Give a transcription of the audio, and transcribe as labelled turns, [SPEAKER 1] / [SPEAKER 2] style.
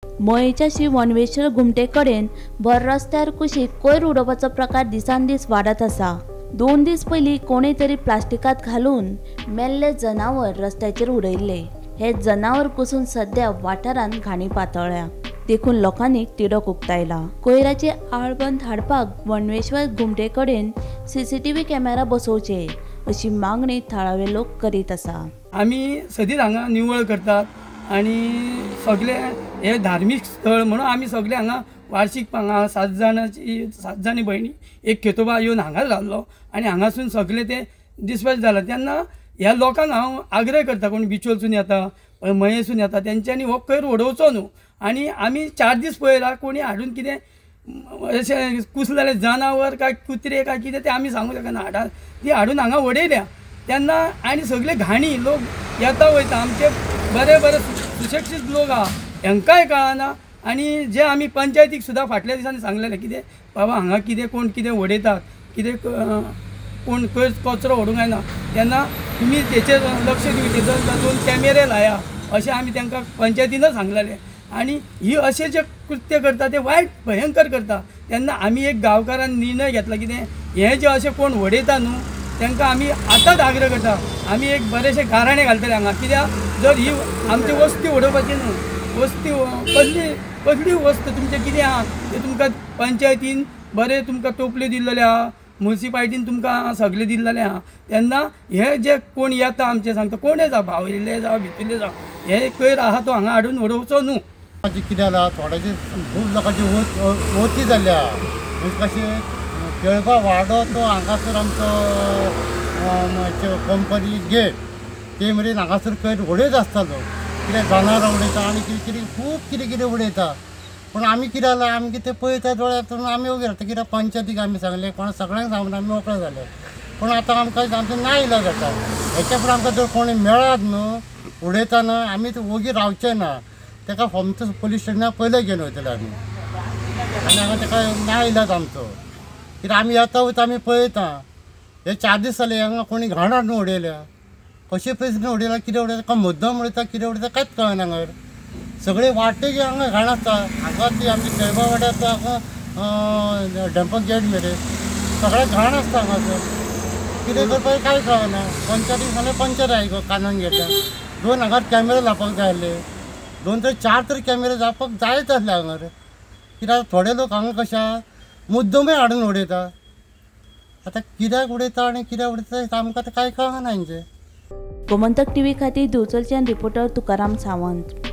[SPEAKER 1] मयेच्या श्री वनवेश्वर घुमटे कडेन भर रस्त्यार कुशीक कोयर उडोवपाचो प्रकार दिसान दीस वाडत आसा। 2 दीस पयलीं कोणे तरी प्लास्टिकांत घालून मेल्ले जनावर रस्त्याचेर उडयल्ले। हे जनावर कुसून सद्या वाठारांत घाणी पातळ्ळ्या, देखून लोकांनी तिडक उक्तायला। कोयराचे आळबंद हाडपाक वनवेश्वर घुमटे कडेन सीसीटीव्ही कॅमेरा बसोवचे अशी मागणी थळावे लोक करीत आसा।
[SPEAKER 2] आमी सदींच हांगा निवळ करतात आनी सगळे हे धार्मीक स्थळ म्हणून आमी सगळे हांगा वार्षिक हांगा 7 जाणी भयणी एक खेतोबा येवन हांगाच रावलो आनी हांगासून सगळे ते डिस्पॅच जाला। तेन्ना ह्या लोकांक हांव आग्रह करता, कोण बिचोलसून येता मयेसून येता तेंच्यांनी हो कोयर उडोवचो न्हू। आनी आमी 4 दीस पळयला कोणी हाडून कितें अशें कुसलेलें जनावर काय कुत्रे काय कितें तें आमी सांगूंक शकना, हाडा ती हाडून हांगा उडयल्या। तेन्ना आनी सगळे घाणी लोक येता वयता, आमचे बरे बरे सुशिक्षीत लोक आहा हेंकांय कळना। आनी जे आमी पंचायतीक सुद्दां फाटल्या दिसांनी सांगलेलें कितें बाबा हांगा कितें कोण कितें उडयतात, कितें कोण खंय कचरो उडोवंक जायना, तेन्ना तुमी तेचेर लक्ष दिवचें, 2 कॅमेरे लाया अशें आमी तांकां पंचायतीनच सांगलेलें। आनी ही अशें जे कृत्य करता ते वायट भयंकर करता। तेन्ना आमी एक गांवकारान निर्णय घेतला कितें हें जें अशें कोण उडयता न्हू तांकां आमी आतांच आग्रह करता, आमी एक बरेशे गाराणें घालतले हांगा। कित्याक जर ही आमची वस्ती उडोवपाची न्हू, वस्ती कसली कसली वस्त तुमचें कितें आहा तें तुमकां पंचायतीन बरें तुमकां टोपल्यो दिल्लेले आहा, मुन्सिपालिटीन तुमकां सगळें दिल्लेलें आहा। तेन्ना हे जे कोण येता आमचें सांगता कोणें जावं भावयल्ले जावं भितरले जावं, हे कोयर आहा तो हांगा हाडून उडोवचो न्हू।
[SPEAKER 3] कितें जालां थोड्याची खूब लोकांची वोती जाल्या, म्हणजे कशें केळपा वाडो तो हांगासर आमचो कंपनी गेट ते मेरेन हांगासर कोयर उडयत आसता लोक, कितें जनावरां उडयता आनी कितें कितें खूब कितें कितें उडयता। पूण आमी कितें जालां आमी कितें पळयता दोळ्यांत आमी वगैरे आतां कितें पंचायतीक आमी सांगलें, कोणा सगळ्यांक सांगून आमी मोकळे जाले। पूण आतां आमकां आमचें ना इलाज जाता। हेच्या फुडें आमकां जर कोणी मेळत न्हू उडयता न्हू आमी वोगी रावचे ना, ताका आमचो पोलीस स्टेशनाक पयले घेवन वयतले आमी आनी हांगा ताका ना इलाज आमचो। कित्याक आमी येता वयता आमी पळयता, हे 4 दीस जाले हांगा कोणी घाण हाडून उडयल्या, कशे पयशे उडयला कितें उडयता, का मुद्दम उडयता कितें उडयता कांयच कळना। हांगा सगळे वाटेक हांगा घाण आसता, हांगा ती आमची केळबा वाड्यार हांगा डेम्पो गेट मेरेन सगळें घाण आसता। हांगासर कितें करपाचें कांय कळना। पंचायतीक सांगलें पंचायत आयको कानान घेता, 2 हांगा कॅमेरा लावपाक जाय आसले, 2 ते 4 तरी कॅमेरे जावपाक जायच आसले हांगार। कित्याक थोडे लोक हांगा कशे मुद्दमूय हाडून उडयता, आतां कित्याक उडयता आनी कित्याक उडयता आमकां आतां कांय कळना हेंचें।
[SPEAKER 1] गोमंतक टीव्ही खातीर दिवचलच्यान रिपोर्टर तुकाराम सावंत।